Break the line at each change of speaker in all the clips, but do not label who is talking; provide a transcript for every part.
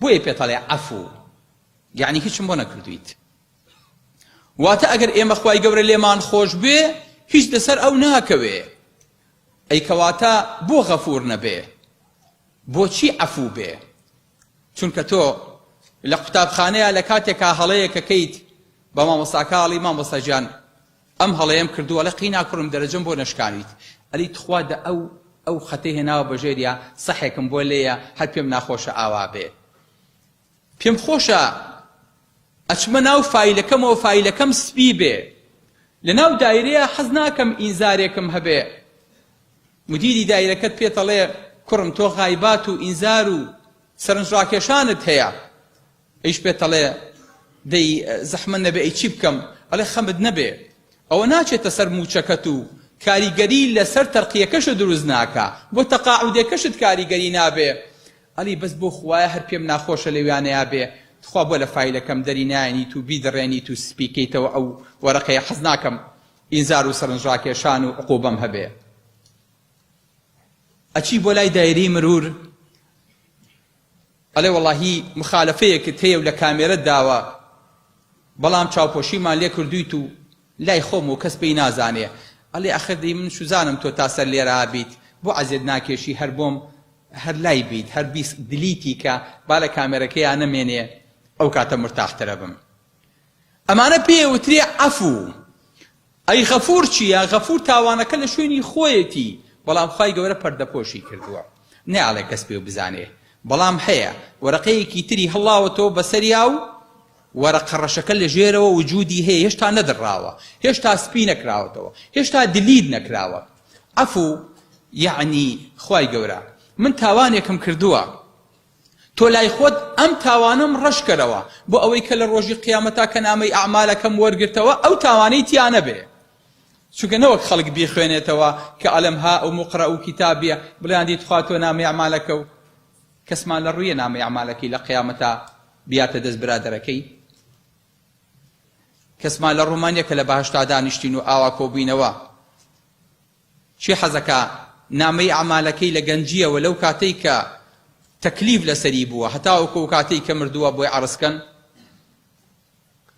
بۆیە پێت ئەڵێ عەفو یەعنی هیچم بۆ نەکردوویت. واتە ئەگەر ئێمە خوای گەورە لێمان خۆش بوێ هیچ لەسەر ئەو ناکەوێ. ئەی کەواتە بۆ غەفور نەبێ؟ بۆچی عەفو بێ؟ چونکە تۆ لە قوتابخانەیا لە کاتێکا هەڵەیەکەکەیت بە مامۆستاکە ئەڵێی مامۆستا گیان ئەم هەڵەیەم کردووە ئەڵێ قینا کوڕم دەرەجەم بۆ نەشکاویت ئەلی تخوا دە ئەو ئەو خەتەی هێناوە بەژێریا سەحێکم بۆ لێیە هەر پێم ناخۆشە ئاوا بێ پێم خۆشە ئەچمە ناو فایلەکەمەوە فایلەکەم سپی بێ لە ناو دایرەیە حەز ناکەم ئینزارێکم هەبێ مدیری دایرەکەت پێتەڵێ کوڕم تۆ غایبات و ئینزار و سەرنجڕاکێشانت هەیە ئەویش پێت ئەڵێ دەی زەحمەت نەبێ ئەی چی بکەم؟ ئەڵێ خەمت نەبێ ئەوە ناچێتە سەر مووچەکەت و کاریگەری لەسەر تەرقیەکەشت دروست ناکا بۆ تەقاعودەکەشت کاریگەری نابێ ئەڵی بەس بۆ خوایە هەر پێم ناخۆشە لەویانەیا بێ تخوا بۆ لە فایلەکەم دەری نایەنیت و بیدڕێنیت و سپی کەیتەوە ئەو وەرەقەیە حەز ناکەم ئینزار و سەرنجڕاکێشان و عقوبەم هەبێ ئەچی بۆ لای دایرەی مرور ئەڵێ وەڵاهی مخالەفەیەکت هەیە و لە کامێرەت داوە بەڵام چاوپۆشیمان لێ کردوویت و لای خۆم و کەس پێی نازانێ ئەڵێ ئەخر دەی من چوزانم تۆ تا سەر لێرە بیت بۆ عەزێت ناکێشی هەر بۆم هەر لای بیت هەر بیس دلیتی کە با لە کامێرەکەیا نەمێنێ ئەو کاتە مورتاحترە بم ئەمانە پێی ئەوترێ عەفو. ئەی غەفور چییە؟ غەفور تاوانەکە لە شوێنی خۆیەتی بەڵام خوای گەورە پەردەپۆشی کردووە نایەڵێ کەس پێو بزانێ بەڵام هەیە وەرەقەیەکی تری هەڵاوەتەوە بەسەریا و وەرەقە ڕەشەکە لە ژێرەوە وجودی هەیە هێشتا نەدڕاوە هێشتا سپی نەکراوەتەوە هێشتا delete نەکراوە عەفو یەعنی خوای گەورە من تاوانێکم کردووە تۆ لای خۆت ئەم تاوانەم ڕەش کەرەوە بۆ ئەوەی کە لە ڕۆژی قیامەتا کە نامەی ئەعمالەکەم وەرگرتەوە ئەو تاوانەی تیا نەبێ چونکە نەوەک خەڵک بیخوێنێتەوە کە ئەلم ها ئەو مقرە و کتابیە بڵیان دی تخوا تۆ نامەی ئەعمالەکە و کەسمان لە ڕوویە نامەی ئەعمالەکەی لە قیامەتا بیاتە دەست برادەرەکەی کەسمان لە ڕوومان نیە کە لە بەهەشتا دانیشتین و ئاوا کۆبووینەوە کێ حەزەکا نامەی ئەعمالەکەی لە گەنجیەوە لەو کاتەی کە تەکلیف لەسەری بووە هەتاوەکو ئەو کاتەی کە مردووە بۆی عەرز کەن؟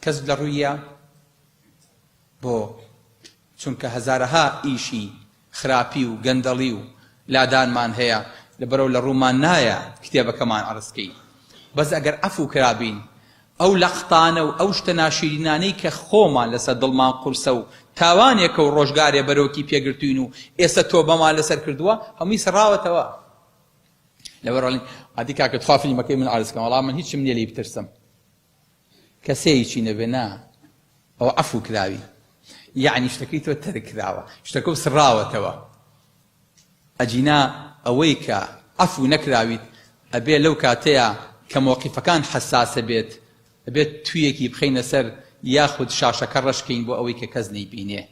کەس لە ڕوویە؟ بۆ؟ چونکە هەزارەها ئیشی خراپی و گەندەڵی و لادانمان هەیە لەبەرئەوە لە ڕوومان نایە کتێبەکەمان عەرز کەین بەس ئەگەر عەفو کرابین ئەو لەقتانە و ئەو شتە ناشیرینانەی کە خۆمان لەسەر دڵمان قورسە و تاوانێکە و ڕۆژگارێ بەرۆکی پێگرتووین و ئێستا تۆبەمان لەسەر کردووە هەمووی سڕاوەتەوە. لەبەر ئەڵێن ئادی کاکە تخوا فیلمەکەی من عەرز کەم وەڵا من هیچم نییە لێی بترسم کەسێ هیچی نەبێ نا ئەوە عەفو کراوی یەعنی شتەکەی تۆ تەرک کراوە شتەکە و سڕاوەتەوە. ئەگینا ئەوەی کە عەفو نەکراویت ئەبێ لەو کاتەیا کە مەوقیفەکان حەساسە بێت ئەبێت تویەکی بخەینە سەر یاخود شاشەکە ڕەش کەین بۆ ئەوەی کە کەس نەیبینێ.